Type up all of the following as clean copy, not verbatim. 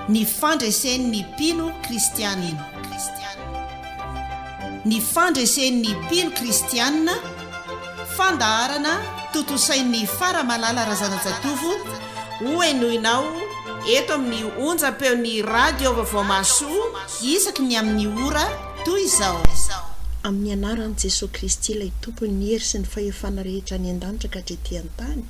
Ny fandresen'ny mpino kristianina. Ny fandresen'ny mpino kristianina, fandaharana tontosain'i Faramalala Razanajatovo, hohenoinao eto amin'ny onjam-peon'ny Radio Vaovao Mahasoa isaky ny amin'ny ora toy izao. Amin'ny anaran'i Jesoa Kristy ilay Tompon'ny hery sy ny fahefana rehetra any an-danitra ka hatrety an-tany,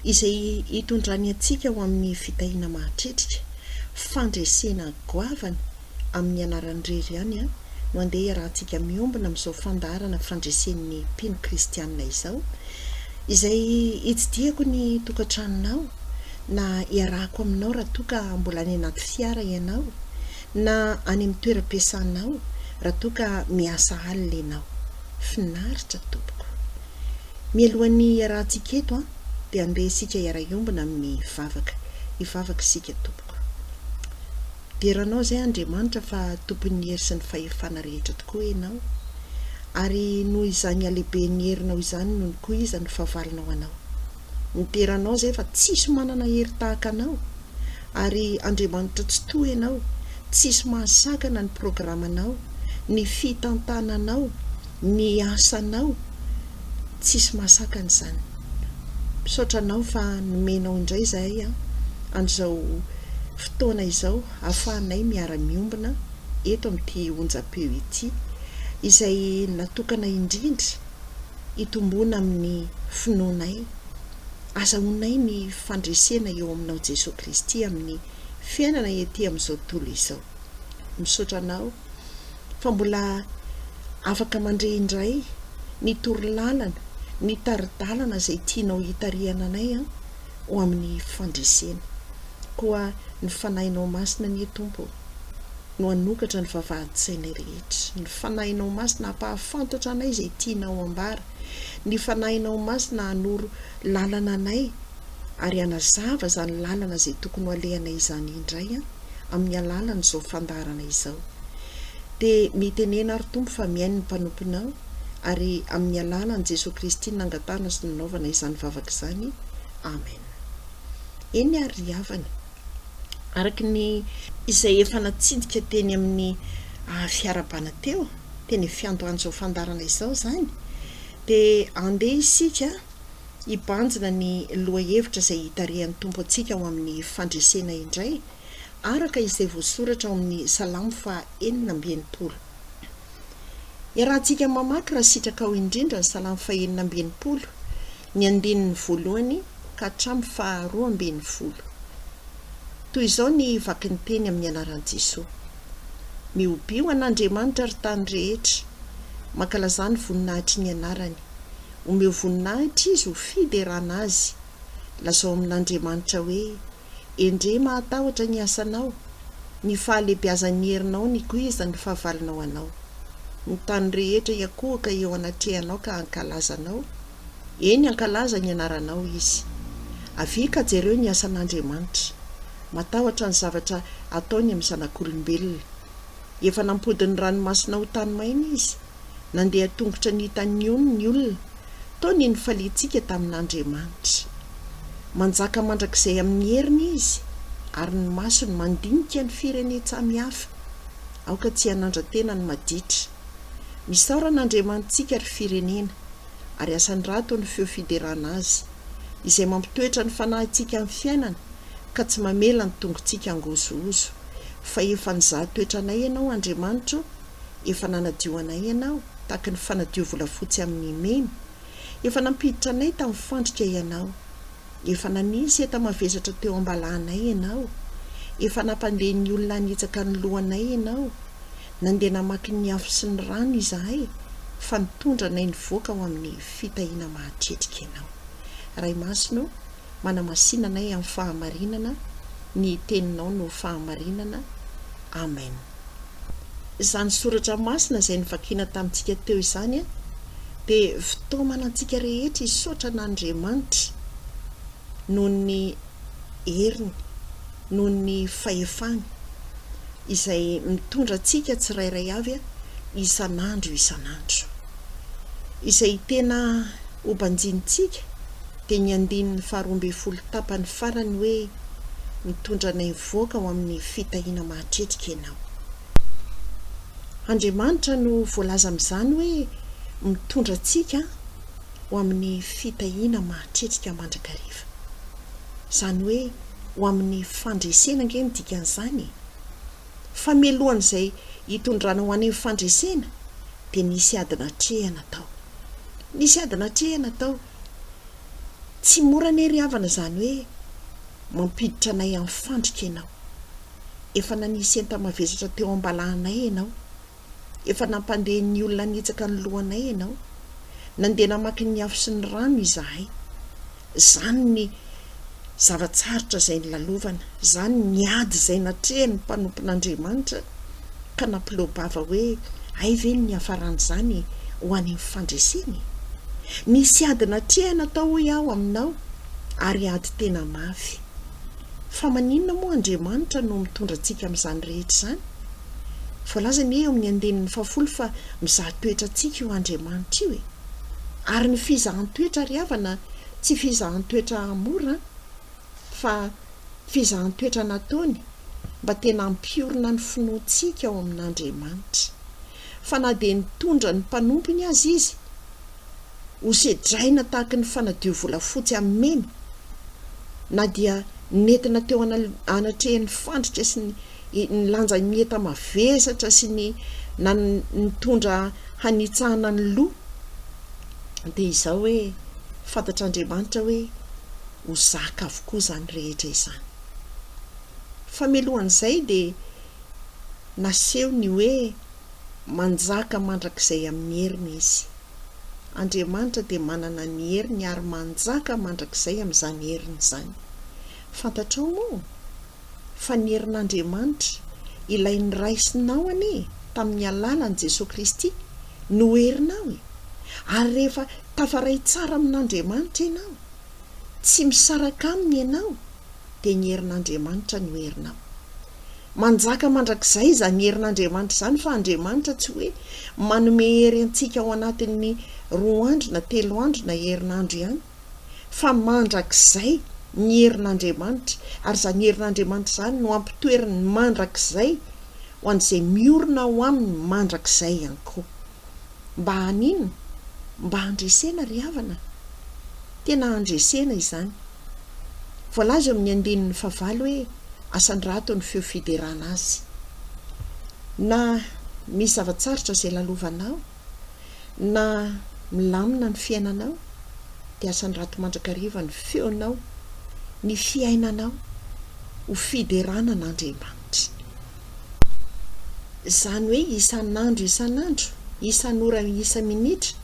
izay hitondrany antsika ho amin'ny fitahiana mahatretrika, fandresena goavana, amin'ny anarany irery ihany no andeha hiarahantsika miombona amin'izao fandaharana fandresen'ny mpino kristianina izao, izay hitsidihako ny tokantranonao, na hiarahako aminao raha toa ka mbola any anaty fiara ianao, na any amin'ny toeram-piasanao raha toa ka miasa alina ianao. Finaritra tompoko. Mialohan'ny hiarahantsika eto an, dia andeha isika hiara-hiombona amin'ny vavaka. Hivavaka isika tompoko. Dera Anao izay Andriamanitra fa Tompon'ny hery sy ny fahefana rehetra tokoa Ianao, ary noho izany halehiben'ny herinao izany no nikoizan'ny fahavalonao Anao. Midera Anao izay fa tsisy manana hery tahaka Anao, ary Andriamanitra Tsitoha Ianao, tsisy mahasakana ny programanao, ny fitantananao, ny asanao, tsisy mahasakana izany. Misaotra Anao fa nomenao indray izahay an'izao fotoana izao ahafahanay miara-miombona eto amin'ity onjam-peo ity, izay natokana indrindra hitomboana amin'ny finoanay, azahoanay ny fandresena eo aminao Jesoa Kristy amin'ny fiainana ety amin'izao tontolo izao. Misaotra Anao fa mbola afaka mandre indray ny torolalana, ny tari-dalana izay tianao hitarihana anay ho amin'ny fandresena. Koa ny Fanahinao Masina anie Tompo ô no hanokatra ny vavahadin-tsainay rehetra. Ny Fanahinao Masina hampahafantatra anay izay tianao ambara. Ny Fanahinao Masina hanoro lalana anay ary hanazava izany lalana izay tokony ho alehanay izany indray amin'ny alalan'izao fandaharana izao. Dia mitenena ary Tompo fa mihaino ny mpanomponao ary amin'ny alalan'i Jesoa Kristy nangatahana sy nanaovana izany vavaka izany. Amen. Eny ary ry havana, araka ny izay efa natsidika teny amin'ny fiarahabana teo, teny fiandohan'izao fandaharana izao izany, dia andeha isika hibanjina ny lohahevitra izay hitarihan'ny Tompo antsika ho amin'ny fandresena indray, araka izay voasoratra ao amin'ny Salamo faha 66. Iarahantsika mamaky raha sitrakao indrindra ny Salamo faha 66, ny andininy voalohany ka hatramin'ny faha 12. Toy izao ny vakin'ny teny amin'ny anaran'i Jesoa. Mihobio an'Andriamanitra ry tany rehetra, mankalazà ny voninahitry ny anarany. Omeo voninahitra Izy ho fiderana Azy. Lazao amin'Andriamanitra hoe, Endrey mahatahotra ny asanao, ny fahalehibiazan'ny herinao nikoizan'ny fahavalonao anao. Ny tany rehetra hiankohoka eo anatrehanao ka hankalaza anao, eny hankalaza ny anaranao izy. Avia ka jereo ny asan'Andriamanitra. Matahotra ny zavatra ataony amin'ny zanak'olombelona. Efa nampody ny ranomasina ho tany maina izy. Nandeha tongotra nita ny ony ny olona, toa ny nifaliantsika tamin'Andriamanitra. Manjaka mandrakizay amin'ny heriny izy, ary ny masony mandinika ny firenen-tsamihafa. Aoka tsy hanandra-tena ny maditra. Misaora an'Andriamanitsika, ry firenena, ary asandrato ny feo fiderana Azy, izay mampitoetra ny fanahintsika amin'ny fiainana, ka tsy mamela ny tongotsika hangozohozo. Fa efa nizaha toetra anay Ianao, Andriamanitro, Efa nanadio anay Ianao, tahaky ny fanadio volafotsy amin'ny memy. Efa nampiditra anay tamin'ny fandrika Ianao. Efa nanisy enta-mavesatra teo am-balahanay Ianao. Efa nampandeha ny olona hanitsaka ny lohanay Ianao. Nandeha namaky ny afo sy ny rano izahay, fa nitondra anay nivoaka ho amin'ny fitahiana mahatretrika Ianao. Ray Masina ô, manamasina anay amin'ny fahamarinana, ny Teninao no fahamarinana. Amen. Izany soratra masina izay novakiana tamintsika teo izany dia fitaomana antsika rehetra hisaotra an'Andriamanitra noho ny heriny, noho ny fahefany izay mitondra antsika tsirairay avy isan'andro isan'andro. Izay tena hobanjinintsika dia ny andininy faharoa ambin'ny folo tapany farany hoe. Mitondra anay hivoaka ho amin'ny fitahiana mahatretrika Ianao. Andriamanitra no voalaza amin'izany hoe mitondra antsika ho amin'ny fitahiana mahatretrika mandrakariva. Izany hoe ho amin'ny fandresena ange no dikan'izany e! Fa mialohan'izay hitondrana ho any amin'ny fandresena dia nisy ady natrehana tao. Nisy ady natrehana tao. Tsy mora anie ry havana izany hoe mampiditra anay amin'ny fandrika ianao. Efa nanisy enta-mavesatra teo am-balahanay ianao. Efa nampandeha ny olona hanitsaka ny lohanay ianao. Nandeha namaky ny afo sy ny rano izahay. Izany ny zava-tsarotra izay nolalovana, izany ny ady izay natrehin'ny mpanompon'Andriamanitra ka nampiloa-bava hoe, Hay ve ny niafaran'izany ho any amin'ny fandresena e? Nisy ady natrehina tao hoy aho aminao, ary ady tena mafy. Fa maninona moa Andriamanitra no mitondra antsika amin'izany rehetra izany? Voalaza anie eo amin'ny andininy fahafolo fa mizaha toetra antsika io Andriamanitra io e! Ary ny fizahan-toetra ry havana tsy fizahan-toetra mora an! Fa fizahan-toetra nataony mba tena hampiorina ny finoantsika ao amin'Andriamanitra. Fa na dia nitondra ny mpanompony aza Izy ho sedraina tahaky ny fanadio volafotsy amin'ny memy, na dia nentina teo anatrehan'ny fandrika sy ny ny lanja mieta mavesatra sy ny na nitondra hanitsahana ny loha, dia izao hoe fantatr'Andriamanitra hoe ho zaka avokoa izany rehetra izany. Fa mialohan'izay dia naseho ny hoe manjaka mandrakizay amin'ny heriny Izy. Andriamanitra dia manana ny heriny ary manjaka mandrakizay amin'izany heriny izany. Fantatrao moa? Fa ny herin'Andriamanitra, ilay niraisinao anie tamin'ny alalan'i Jesoa Kristy, no herinao e! Ary rehefa tafaray tsara amin'Andriamanitra ianao, tsy misaraka Aminy ianao, dia ny herin'Andriamanitra no herinao. Manjaka mandrakizay izany herin'Andriamanitra izany fa Andriamanitra tsy hoe manome hery antsika ao anatin'ny roa andro na telo andro na herinandro ihany. fa mandrakizay ny herin'Andriamanitra, ary izany herin'Andriamanitra izany no ampitoeriny mandrakizay ho an'izay miorina ao aminy mandrakizay ihany koa. Mba haninona? Mba handresena ry havana. Tena handresena izany. Voalaza eo amin'ny andininy fahavalo hoe, Asandrato ny feo fiderana Azy. Na misy zava-tsarotra izay lalovanao, Na milamina ny fiainanao dia asandrato mandrakariva ny feonao, ny fiainanao ho fiderana an'Andriamanitra. Izany hoe isan'andro isan'andro, isan'ora isa-minitra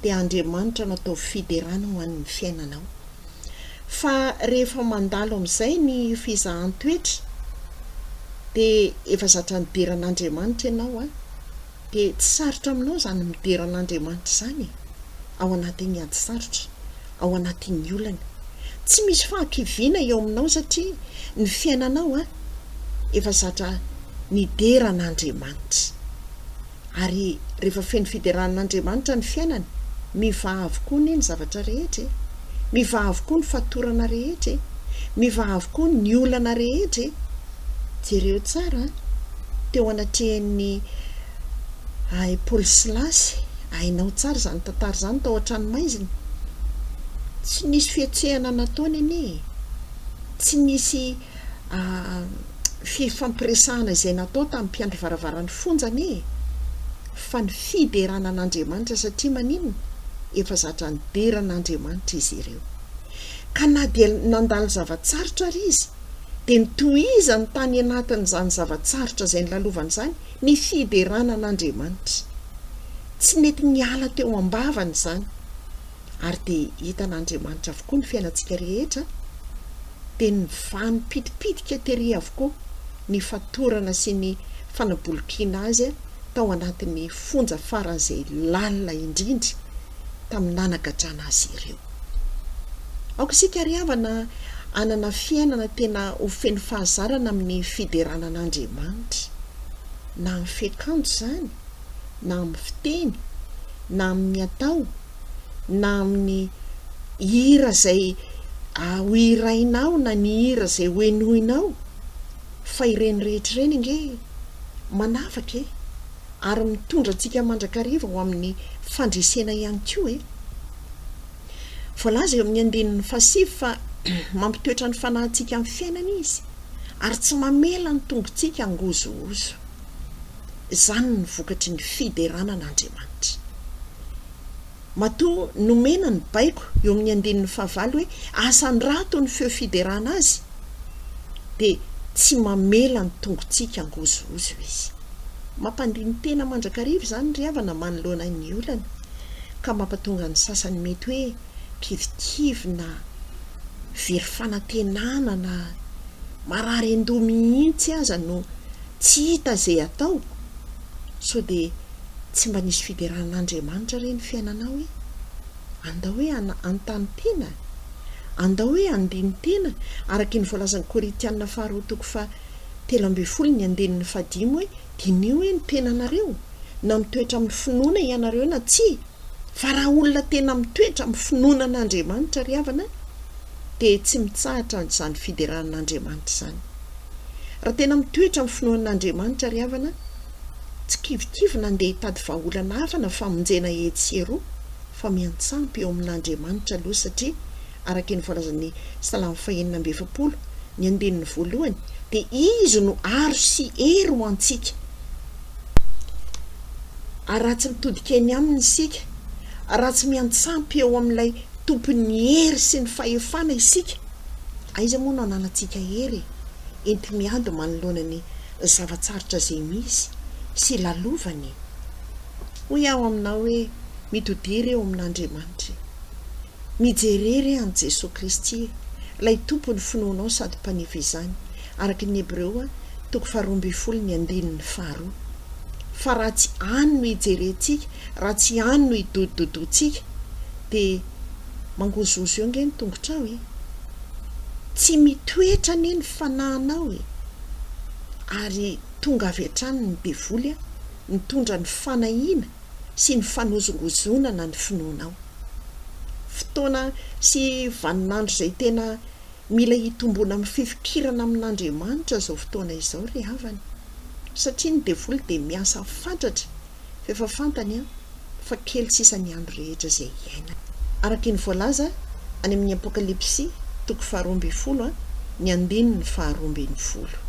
dia Andriamanitra no atao fiderana ho an'ny fiainanao. Fa rehefa mandalo amin'izay ny fizahan-toetra dia efa zatra nidera an'Andriamanitra ianao an! Dia tsy sarotra aminao izany midera an'Andriamanitra izany e! Ao anatin'ny ady sarotra, ao anatin'ny olana. Tsy misy fahakiviana eo aminao satria ny fiainanao an, efa zatra nidera an'Andriamanitra. Ary rehefa feno fiderana an'Andriamanitra ny fiainana, mivaha avokoa anie ny zavatra rehetra e! Mivaha avokoa ny fatorana rehetra e! Mivaha avokoa ny olana rehetra e! Jereo tsara an! Teo anatrehan'ny ahy Paoly Silasy, hainao tsara izany tantara izany tao an-tranomaizina. Tsy nisy fihetsehana nataony anie e! Tsy nisy fifampiresahana izay natao tamin'ny mpiandry varavaran'ny fonja anie e! Fa ny fiderana an'Andriamanitra satria maninona? Efa zatra nidera an'Andriamanitra izy ireo. Ka na dia nandalo zava-tsarotra ary izy, dia nitohizany tany anatin'izany zava-tsarotra izay nolalovany izany ny fiderana an'Andriamanitra. Tsy nety niala teo am-bavany izany. Ary dia hitan'Andriamanitra avokoa ny fiainantsika rehetra, dia nivaha nipitipitika tery avokoa ny fatorana sy ny fanabolokiana azy tao anatin'ny fonja faran'izay lalina indrindra tamin'ny nanagadrana azy ireo. Aoka isika ry havana hanana fiainana tena ho feno fahazarana amin'ny fiderana an'Andriamanitra, na amin'ny fiakanjo izany, na amin'ny fiteny, na amin'ny atao, na amin'ny hira izay. Hohirainao na ny hira izay hohenoinao fa ireny rehetra ireny ange manafaka e! Ary mitondra antsika mandrakariva ho amin'ny fandresena ihany koa e! Voalaza eo amin'ny andininy fahasivy fa mampitoetra ny fanahintsika amin'ny fiainana izy ary tsy mamela ny tongotsika hangozohozo. Izany no vokatry ny fiderana an'Andriamanitra. Matoa nomena ny baiko eo amin'ny andininy fahavalo hoe asandrato ny feo fiderana azy dia tsy mamela ny tongotsika hangozohozo izy. Mampandini-tena mandrakariva izany ry havana manoloana ny olana ka mampatonga ny sasany mety hoe kivikivy na very fanantenana na marary an-doha mihitsy aza no tsy hita izay atao sao dia Tsy mba nisy fiderana an'Andriamanitra re ny fiainanao e? Andao hoe hanontany tena? Andao hoe handini-tena araka iny voalazan'ny Korintiana faharoa toko faha 13 ny andininy fahadimy hoe diniho hoe ny tenanareo, na mitoetra amin'ny finoana ianareo na tsia? Fa raha olona tena mitoetra amin'ny finoana an'Andriamanitra ry havana dia tsy mitsahatra izany fiderana an'Andriamanitra izany. Raha tena mitoetra amin'ny finoana an'Andriamanitra ry havana, tsy kivikivy na ndeha hitady vahaolana hafa na famonjena etsy sy eroa fa miantsampy eo amin'Andriamanitra aloha satria araka iny voalazan'ny Salamo fahenina amby efapolo ny andininy voalohany dia Izy no aro sy hery ho antsika. Ary raha tsy mitodika eny Aminy isika, raha tsy miantsampy eo amin'ilay Tompon'ny hery sy ny fahefana isika, aiza moa no ananantsika hery e, enti-miady manoloana ny zava-tsarotra izay misy sy lalovana e? Hoy aho aminao hoe, mitodia re eo amin'Andriamanitra e. Mijere re an'i Jesoa Kristy e, ilay Tompon'ny finoanao sady Mpanefy izany, araka ny Hebreo toko faharoa ambin'ny folo ny andininy faharoa. Fa raha tsy any no ijerentsika, raha tsy any no idodododoantsika, dia mangozohozo eo ange ny tongotrao e! Tsy mitoetra anie ny fanahinao e! Ary tonga avy hatrany ny devoly mitondra ny fanahiana sy ny fanozongozonana ny finoanao. Fotoana sy vaninandro izay tena mila hitomboana amin'ny fifikirana amin'Andriamanitra izao fotoana izao ry havana. Satria ny devoly dia miasa fatratra fa efa fantany an fa kely sisa ny andro rehetra izay hiainany. Araka ny voalaza any amin'ny Apokalypsy toko faharoa ambin'ny folo ny andininy faharoa ambin'ny folo.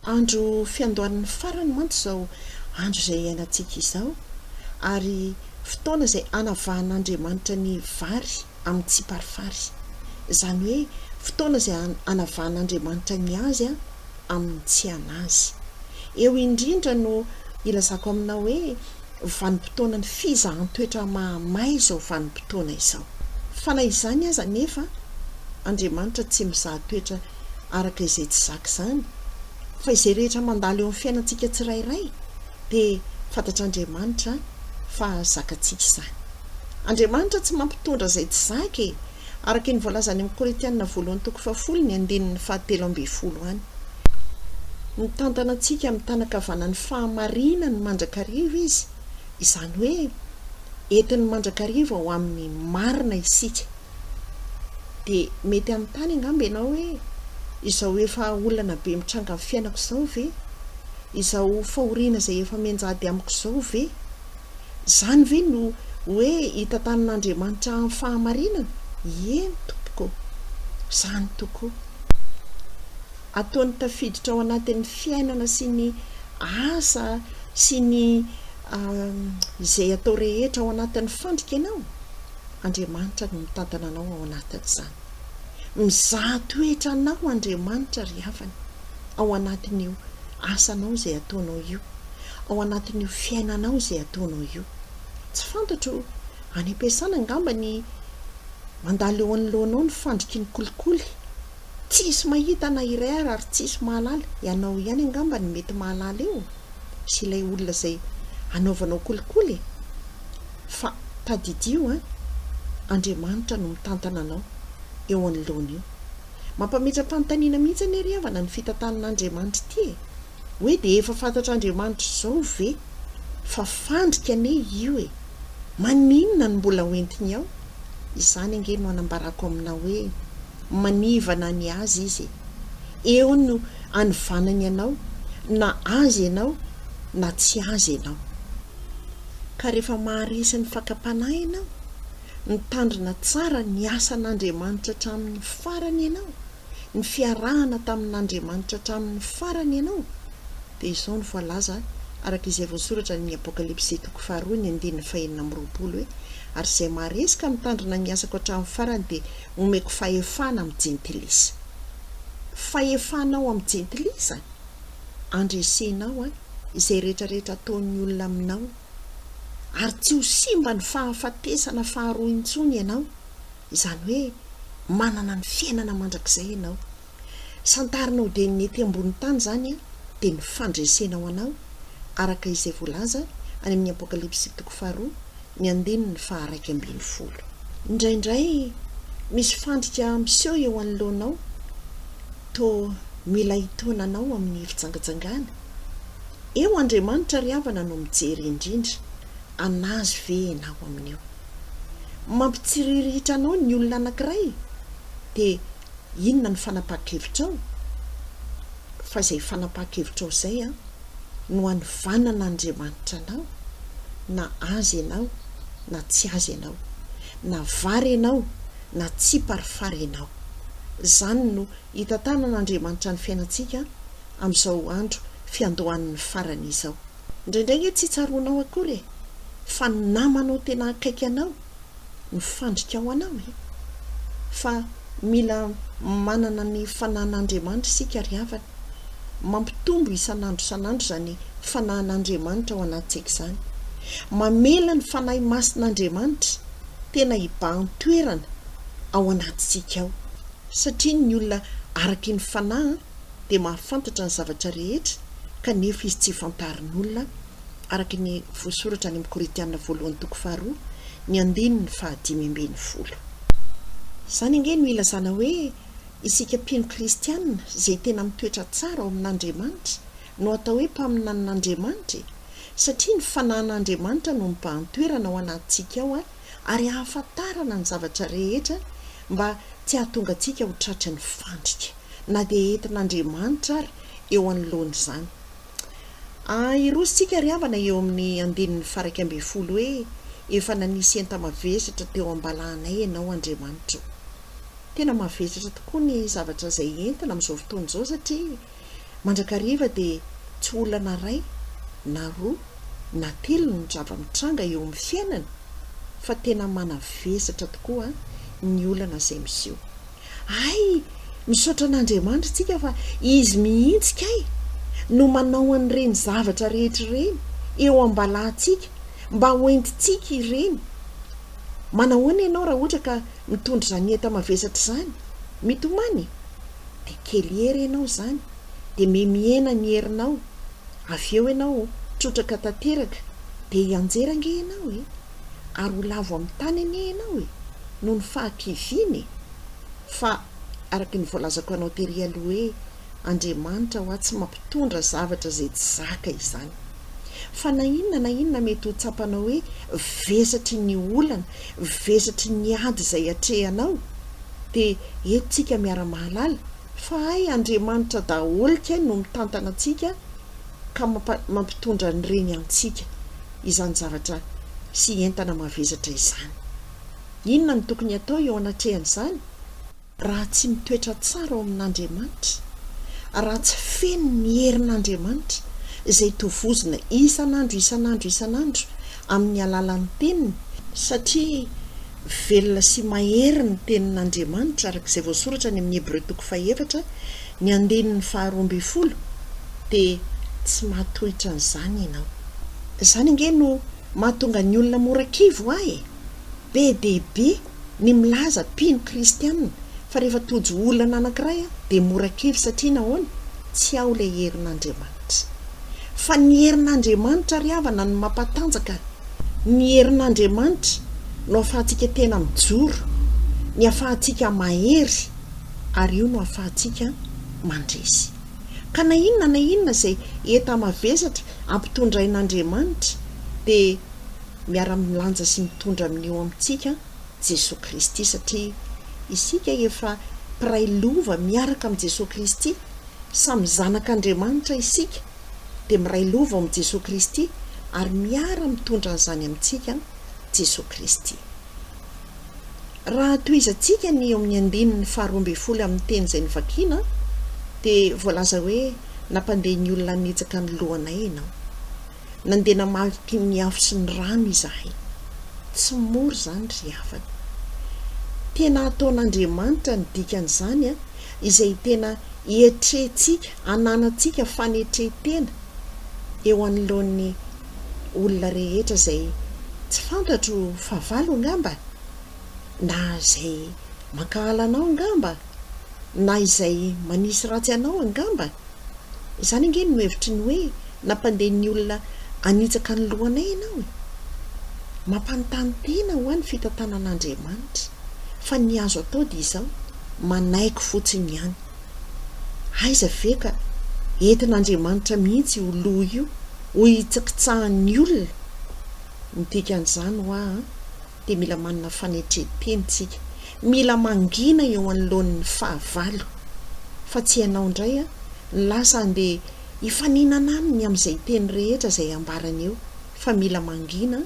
Andro fiandohan'ny farany mantsy izao andro izay iainantsika izao, ary fotoana izay hanavahan'Andriamanitra ny vary amin'ny tsimparifary. Izany hoe fotoana izay hanavahan'Andriamanitra ny azy amin'ny tsy an'azy. Eo indrindra no ilazako aminao hoe vanim-potoanan'ny fizahan-toetra mahamay izao vanim-potoana izao. Fa na izany aza anefa, Andriamanitra tsy mizaha toetra araka izay tsy zaka izany, fa izay rehetra mandalo eo amin'ny fiainantsika tsirairay dia fantatr'Andriamanitra fa zakantsika izany. Andriamanitra tsy mampitondra izay tsy zaka e! Araka iny voalaza any amin'ny Korintiana voalohany toko fahafolo ny andininy fahatelo ambin'ny folo any. Mitantana antsika amin'ny tanan-kavanan'ny fahamarinany mandrakariva Izy, izany hoe entiny mandrakariva ho amin'ny marina isika. Dia mety hanontany angamba ianao hoe, izao efa olana be mitranga amin'ny fiainako izao ve? Izao fahoriana izay efa mianjady amiko izao ve? Izany ve no hoe hitantanan'Andriamanitra amin'ny fahamarinana? Eny, tompoko. Izany tokoa. Ataony tafiditra ao anatin'ny fiainana sy ny asa sy ny izay atao rehetra ao anatin'ny fandrika ianao. Andriamanitra no mitantana anao ao anatin'izany. Mizaha toetra anao Andriamanitra ry havana ao anatin'io asanao izay ataonao io. ao anatin'io fiainanao izay ataonao io. Tsy fantatro, any am-piasana angamba ny mandalo eo anoloanao ny fandriky ny kolikoly. Tsisy mahita na iray ary ary tsisy mahalala, ianao ihany angamba no mety mahalala eo sy ilay olona izay anaovanao kolikoly e! Fa tadidio an, Andriamanitra no mitantana anao eo anoloana io. Mampametra-panontaniana mihitsy anie ry havana ny fitantanan'Andriamanitra ity e! Hoe dia efa fantatr'Andriamanitra izao ve fa fandrika anie io e! Maninona no mbola hoentiny ao? Izany ange no anambarako aminao hoe manivana ny azy izy e. Eo no anivanany anao na azy ianao na tsy azy ianao. Ka rehefa maharesy ny fakam-panahy ianao, mitandrina tsara ny asan'Andriamanitra hatramin'ny farany ianao, ny fiarahana tamin'Andriamanitra hatramin'ny farany ianao, dia izao no voalaza araka izay voasoratra any amin'ny Apokalypsy toko faharoa ny andininy fahenina amby 20 hoe, Ary izay maharesy ka mitandrina ny asako hatramin'ny farany dia homeko fahefana amin'ny jentilisa. Fahefanao amin'ny jentilisa? Andresenao an izay rehetra rehetra ataon'ny olona aminao, ary tsy ho simba ny fahafatesana faharoa intsony ianao. Izany hoe manana ny fiainana mandrakizay ianao. Santarina ho dia ny ety ambony tany izany dia ny fandresena ho anao, araka izay voalaza any amin'ny Apokalypsy toko faharoa, ny andininy faha-11. Indraindray misy fandrika miseho eo anoloanao toa mila hitaona anao amin'ny fijangajangana. Eo Andriamanitra ry havana no mijery indrindra, an'Azy ve ianao amin'io? Mampitsiriritra anao ny olona anankiray dia inona no fanapahan-kevitrao? Fa izay fanapahan-kevitrao izay an, no hanovanan'Andriamanitra anao, na Azy ianao na tsy Azy ianao, na vary ianao na tsiparifary ianao. Izany no hitantanan'Andriamanitra ny fiainantsika amin'izao andro fiandohan'ny farany izao. Indraindray ange tsy tsaroanao akory e, fa ny namanao tena akaiky anao no fandrika ho anao e. Fa mila manana ny fanan'Andriamanitra isika ry havana. Mampitombo isan'andro isan'andro izany fanahin'Andriamanitra ao anatintsika izany. Mamela ny Fanahy Masin'Andriamanitra tena hibahan-toerana ao anatintsika ao. Satria ny olona araky ny fanahy dia mahafantatra ny zavatra rehetra kanefa izy tsy fantarin'olona, araka ny voasoratra any amin'ny Korintiana voalohany toko faharoa, ny andininy faha-15. Izany ange no ilazana hoe isika mpino kristiana izay tena mitoetra tsara ao amin'Andriamanitra no atao hoe mpaminanin'Andriamanitra e! Satria ny fanahin'Andriamanitra no mibahan-toerana ao anatintsika ao ary ahafantarana ny zavatra rehetra mba tsy hahatonga antsika ho tratry ny fandrika. na dia entin'Andriamanitra ary eo anoloan'izany. A Hiroso-tsika ry havana eo amin'ny andininy faha-11 hoe, Efa nanisy enta-mavesatra teo am-balahanay Ianao, Andriamanitra ô. Tena mavesatra tokoa ny zavatra izay entina amin'izao fotoana izao satria mandrakariva dia tsy olana iray na roa na telo ny zava-mitranga eo amin'ny fiainana fa tena manavesatra tokoa ny olana izay miseho. Hay! Misaotra an'Andriamanitra isika fa Izy mihitsy kay no manao an'ireny zavatra rehetra ireny eo am-balantsika mba ho entintsika ireny. Manahoana ianao raha ohatra ka mitondra izany enta-mavesatra izany? Mitomany? Dia kely hery ianao izany, dia mihemihena ny herinao, avy eo ianao trotraka tanteraka, dia hianjera ange ianao e! Ary ho lavo amin'ny tany anie ianao e! Noho ny fahakiviana e! Fa araka ny voalazako anao tery aloha hoe Andriamanitra hoa tsy mampitondra zavatra izay tsy zaka izany. Fa na inona na inona mety ho tsapanao hoe vesatry ny olana, vesatry ny ady izay atrehanao, dia eto tsika miara-mahalala fa hay Andriamanitra daholo kay no mitantana antsika ka mampitondra an'ireny antsika izany zavatra sy entana mavesatra izany. Inona no tokony hatao eo anatrehan'izany? Raha tsy mitoetra tsara ao amin'Andriamanitra, raha tsy feno ny herin'Andriamanitra izay tovozina isan'andro isan'andro isan'andro amin'ny alalan'ny Teniny, satria velona sy mahery ny Tenin'Andriamanitra araka izay voasoratra any amin'ny Hebreo toko fahefatra ny andininy faharoa 12, dia tsy mahatohitra an'izany ianao. Izany ange no mahatonga ny olona mora kivy hoa e! Be dia be ny milaza mpino kristianina fa rehefa tojo olana anankiray dia mora kivy satria nahoana? Tsy ao ilay herin'Andriamanitra. Fa ny herin'Andriamanitra ry havana no mampatanjaka, ny herin'Andriamanitra no ahafahantsika tena mijoro, ny ahafahantsika mahery ary io no ahafahantsika mandresy. Ka na inona na inona izay enta-mavesatra ampitondrain'Andriamanitra dia miara-milanja sy mitondra amin'io amintsika. Jesoa Kristy satria isika efa mpiray lova miaraka amin'i Jesoa Kristy, samy zanak'Andriamanitra isika dia miray lova ao amin'i Jesoa Kristy ary miara mitondra an'izany amintsika Jesoa Kristy. Raha tohizantsika ny eo amin'ny andininy faharoa ambinifolo amin'ny teny izay novakiana dia voalaza hoe nampandeha ny olona hanitsaka ny lohanay ianao. Nandeha namaky ny afo sy ny rano izahay. Tsy mora izany ry havana. Tena ataon'Andriamanitra ny dikan'izany an, izay tena ietrentsika, ananantsika fanetren-tena eo anoloan'ny olona rehetra izay tsy fantatro fahavalo angamba, na izay mankahala anao angamba, na izay manisy ratsy anao angamba. Izany ange no hevitry ny hoe nampandeha ny olona hanitsaka ny lohanay ianao e! Mampanontany tena hoa ny fitantanan'Andriamanitra, fa ny azo atao dia izao, manaiky fotsiny ihany. Aiza ve ka entin'Andriamanitra mihitsy io loha io ho hitsakitsahan'ny olona? Ny dikan'izany hoa an! dia mila manana fanetren-tena isika, mila mangina eo anoloan'ny fahavalo, fa tsy ianao indray no lasa handeha hifaninana aminy amin'izay teny rehetra izay ambarany eo, fa mila mangina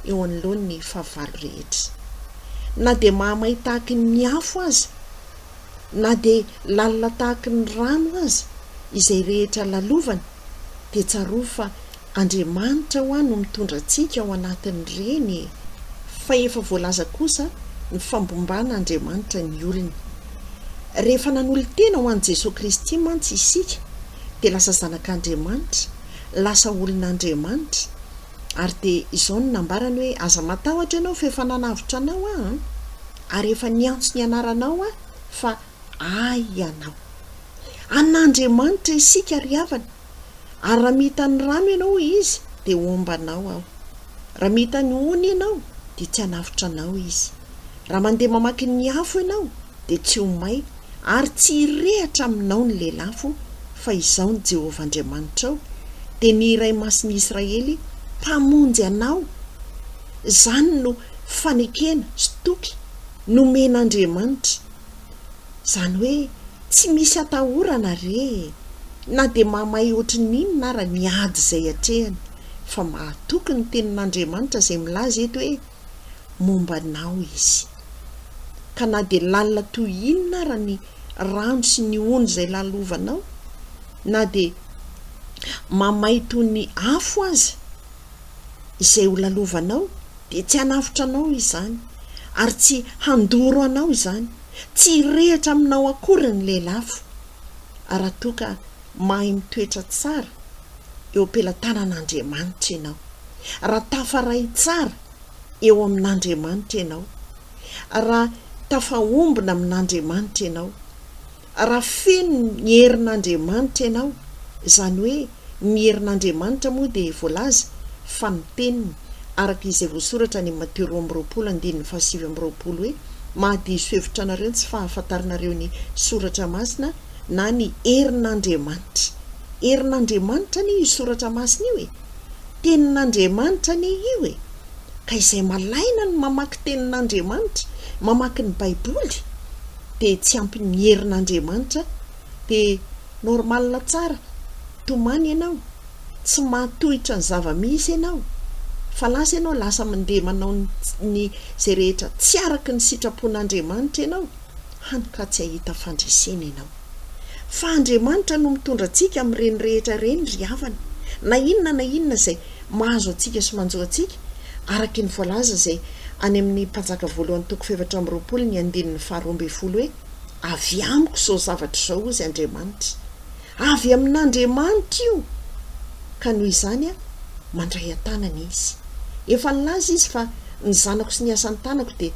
eo anoloan'ny fahavalo rehetra. Na dia mahamay tahaky ny afo aza, na dia lalina tahaky ny rano aza izay rehetra lalovana, dia tsarovy fa Andriamanitra hoa no mitondra antsika ao anatin'ireny e! Fa efa voalaza kosa ny fambombana Andriamanitra ny olony. Rehefa nanolo-tena ho an'i Jesoa Kristy mantsy isika dia lasa zanak'Andriamanitra, lasa olon'Andriamanitra, ary dia izao no nambarany hoe aza matahotra ianao fa efa nanavotra anao aho an! ary efa niantso ny anaranao aho fa ahy ianao. An'Andriamanitra isika ry havana. Ary raha mita ny rano ianao, hoy Izy, dia homba anao Aho. Raha mita ny ony ianao, dia tsy hanavotra anao Izy. Raha mandeha mamaky ny afo ianao, dia tsy ho may, ary tsy hirehatra aminao ny lelafo, fa Izaho no Jehovah Andriamanitrao, dia ny Iray Masin'ny Israely, Mpamonjy anao. Izany no fanekena sy toky nomen'Andriamanitra. Izany hoe tsy misy atahorana re e! Na dia mahamay ohatry ny inona ara ny ady izay atrehana, fa mahatoky ny tenin'Andriamanitra izay milaza eto hoe momba anao Izy. Ka na dia lalina toy inona ara ny rano sy ny ony izay lalovanao, na dia mamay toy ny afo aza izay ho lalovanao, dia tsy hanavotra anao izany, ary tsy handoro anao izany, tsy hirehitra aminao akory ny lelafo, raha toa ka mahay mitoetra tsara eo am-pelatanan'Andriamanitra ianao, raha tafaray tsara eo amin'Andriamanitra ianao, raha tafaombona amin'Andriamanitra ianao. Raha feno ny herin'Andriamanitra ianao, izany hoe ny herin'Andriamanitra moa dia voalaza fa ny teniny, araka izay voasoratra any Matio 22 andininy faha 29 hoe, Mahadiso hevitra anareo ny tsy fahafantaranareo ny Soratra Masina na ny herin'Andriamanitra. Herin'Andriamanitra anie io Soratra Masina io e! Tenin'Andriamanitra anie io e! Ka izay malaina ny mamaky tenin'Andriamanitra, mamaky ny Baiboly, dia tsy ampy ny herin'Andriamanitra dia normal tsara, tomany ianao, tsy mahatohitra ny zava-misy ianao, fa lasa ianao lasa mandeha manao ny izay rehetra tsy araka ny sitrapon'Andriamanitra ianao, hany ka tsy hahita fandresena ianao. Fa Andriamanitra no mitondra antsika amin'ireny rehetra ireny ry havana, na inona na inona izay mahazo antsika sy manjo antsika, araka ny voalaza izay any amin'ny Mpanjaka voalohany toko fahefatra amby 20 ny andininy faharoa ambinifolo hoe, Avy amiko izao zavatra izao hozy Andriamanitra. Avy amin'Andriamanitra io! Ka noho izany mandray an-tanana Izy. Efa nilaza Izy fa ny zanako sy ny asan'ny tanako dia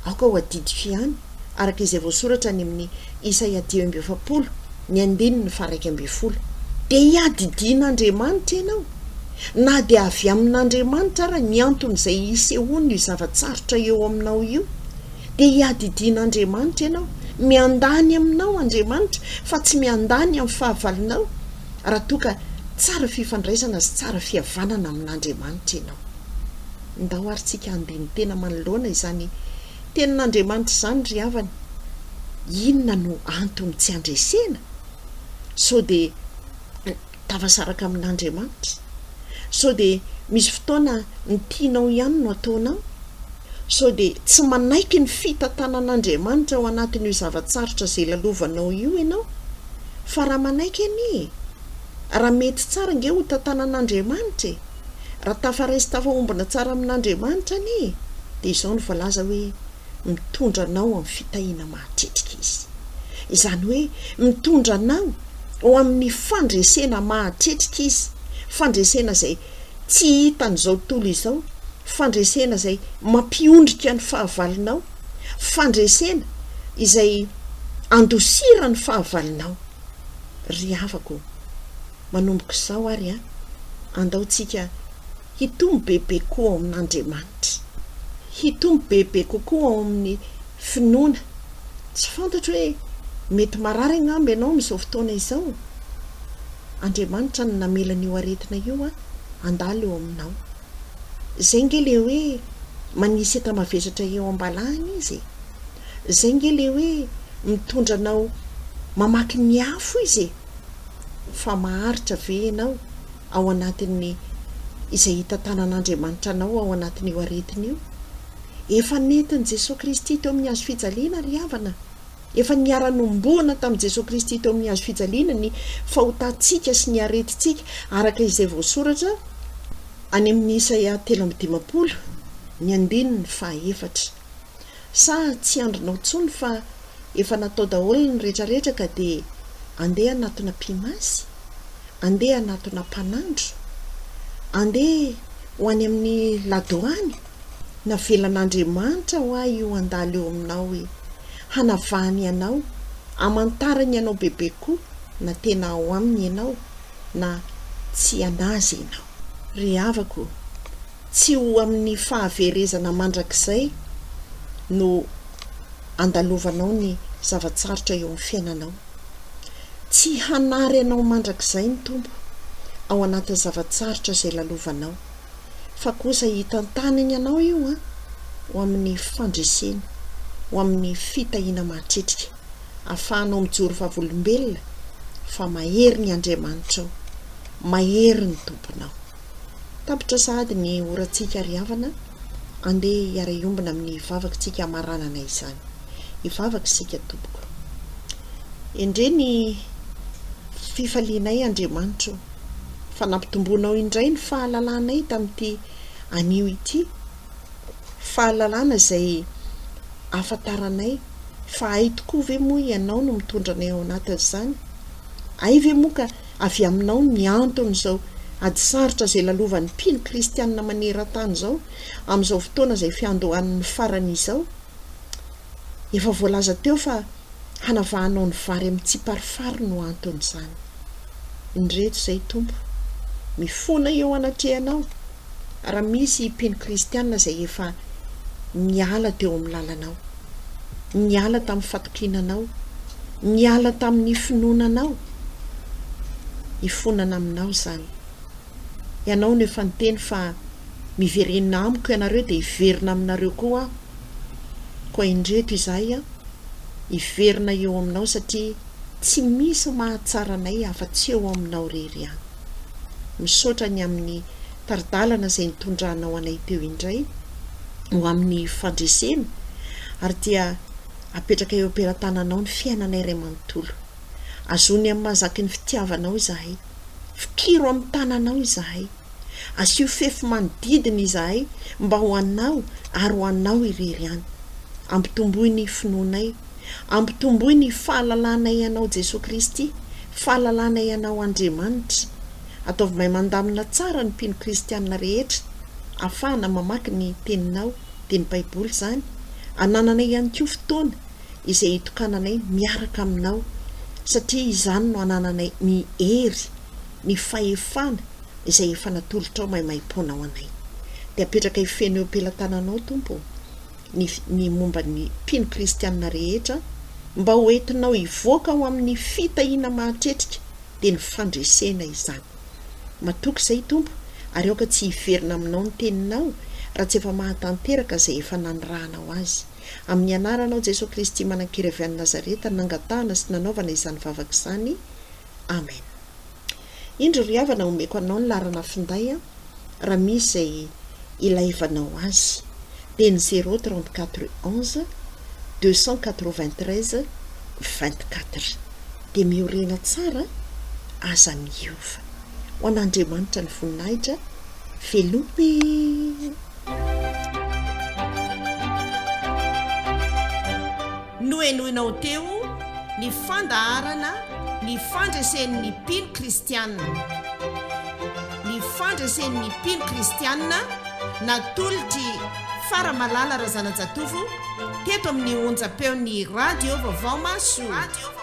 aoka ho adidiko ihany, araka izay voasoratra any amin'ny Isaia 45, ny andininy faha-11. Dia hiadidian'Andriamanitra ianao. Na dia avy amin'Andriamanitra ara ny anton'izay hisehoan'io zava-tsarotra eo aminao io, dia hiadidian'Andriamanitra ianao. Miandany aminao Andriamanitra fa tsy miandany amin'ny fahavalonao, raha toa ka tsara fifandraisana sy tsara fihavanana amin'Andriamanitra ianao. Ndao ary tsika handini-tena manoloana izany. Tenin'Andriamanitra izany ry havana. Inona no antony tsy handresena? Sao dia tafasaraka amin'Andriamanitra? Sao dia misy fotoana ny tianao ihany no ataonao? Sao dia tsy manaiky ny fitantanan'Andriamanitra ao anatin'io zava-tsarotra izay lalovanao io ianao? Fa raha manaiky anie e! Raha mety tsara ange ho tantanan'Andriamanitra e! Raha tafaray sy tafaombona tsara amin'Andriamanitra anie e! Dia izao no voalaza hoe, mitondra anao amin'ny fitahiana mahatretrika Izy. Izany hoe mitondra anao ho amin'ny fandresena mahatretrika Izy, fandresena izay tsy hitan'izao tontolo izao, fandresena izay mampiondrika ny fahavalonao, fandresena izay andosiran'ny fahavalonao. Ry havako ô, manomboka izao ary an, andao tsika hitombo bebe koa ao amin'Andriamanitra. Hitombo bebe kokoa ao amin'ny finoana. Tsy fantatro hoe mety marary angamba ianao amin'izao fotoana izao. Andriamanitra no namela an'io aretina io handalo eo aminao. Izay nge le hoe manisy enta-mavesatra eo am-balahana izy e. Izay nge le hoe mitondra anao mamaky ny afo izy e. Fa maharitra ve ianao ao anatin'ny izay hitantanan'Andriamanitra anao ao anatin'io aretina io? Efa nentin'i Jesoa Kristy teo amin'ny hazo fijaliana ry havana. Efa niara-nomboana tamin'i Jesoa Kristy teo amin'ny hazo fijaliana ny fahotantsika sy ny aretintsika araka izay voasoratra any amin'ny Isaia 53, ny andininy fahaefatra. Sa tsy andrinao intsony fa efa natao daholo ny retraretra ka dia andeha hanatona mpimasy? Andeha hanatona mpanandro? Andeha ho any amin'ny ladoany? Navelan'Andriamanitra hoa io handalo eo aminao e! Hanavahany anao, hamantarany anao bebe koa na tena ao aminy ianao na tsy an'Azy ianao. Ry havako, tsy ho amin'ny fahaverezana mandrakizay no andalovanao ny zava-tsarotra eo amin'ny fiainanao. Tsy hanary anao mandrakizay ny Tompo ao anatin'ny zava-tsarotra izay lalovanao, fa kosa hitantanany anao io an, ho amin'ny fandresena, ho amin'ny fitahiana mahatretrika, ahafahanao mijoro vavolombelona fa mahery ny Andriamanitrao, mahery ny Tomponao. Tapitra sahady ny orantsika ry havana, andeha hiara-hiombona amin'ny vavakitsika hamaranana izany. Hivavaka isika tompoko. Endrey ny fifalianay Andriamanitra o, fa nampitomboanao indray ny fahalalanay tamin'ity anio ity, fahalalana izay ahafantaranay fa hay tokoa ve moa Ianao no mitondra anay ao anatin'izany? Hay ve moa ka Avy aminao ny anton'izao ady sarotra izay lalovan'ny mpino kristianina maneran-tany izao amin'izao fotoana izay fiandohan'ny farany izao. Efa voalaza teo fa hanavahanao ny vary amin'ny tsiparifary no anton'izany. Indreto izay Tompo, mifona eo anatrehanao raha misy mpino kristianina izay efa niala teo amin'ny lalanao. niala tamin'ny fatokiana Anao, niala tamin'ny finoana Anao, hifonana Aminao izany. Ianao no efa niteny fa miverena amiko ianareo dia hiverina aminareo koa Aho. Koa indreto izahay an, hiverina eo Aminao satria tsy misy mahatsara anay afa-tsy eo Aminao irery ihany. Misaotra ny amin'ny tari-dalana izay nitondranao anay teo indray ho amin'ny fandresena ary dia apetraka eo am-pelatananao ny fiainanay iray manontolo. Azony amin'ny mahazaky ny fitiavanao izahay. Fikiro amin'ny tananao izahay. Asio fefy manodidina izahay mba ho anao ary ho anao irery ihany. Ampitomboy ny finoanay. Ampitomboy ny fahalalanay Anao Jesoa Kristy, fahalalanay Anao Andriamanitra. Ataovy mahay mandamina tsara ny mpino kristianina rehetra, ahafahana mamaky ny Teninao, dia ny Baiboly izany. Anananay ihany koa fotoana izay hitokananay miaraka Aminao, satria izany no anananay ny hery, ny fahefana izay efa natolotrao maimaimpoana ho anay. Dia apetrakay feno eo am-pelatananao, Tompo ô. ny ny momba ny mpino kristianina rehetra mba ho entinao hivoaka ho amin'ny fitahiana mahatretrika dia ny fandresena izany. Matoky izay Tompo ary aoka tsy hiverina aminao ny teninao raha tsy efa mahatanteraka izay efa nanirahanao azy. Amin'ny anaranao Jesoa Kristy manan-kery avy any Nazareta nangatahana sy nanaovana izany vavaka izany. Amen. Indro ry havana omeko anao ny laharana finday an, raha misy izay ilaivanao azy dia ny zéro 34 11 293 24. Dia miorena tsara aza miova. Ho an'Andriamanitra ny voninahitra, veloma e! Nohenoinao teo ny fandaharana Ny fandresen'ny mpino kristiana. Ny fandresen'ny mpino kristiana natolotr'i Faramalala Razanajatovo teto amin'ny onjam-peon'ny Radio Vaovao Mahasoa.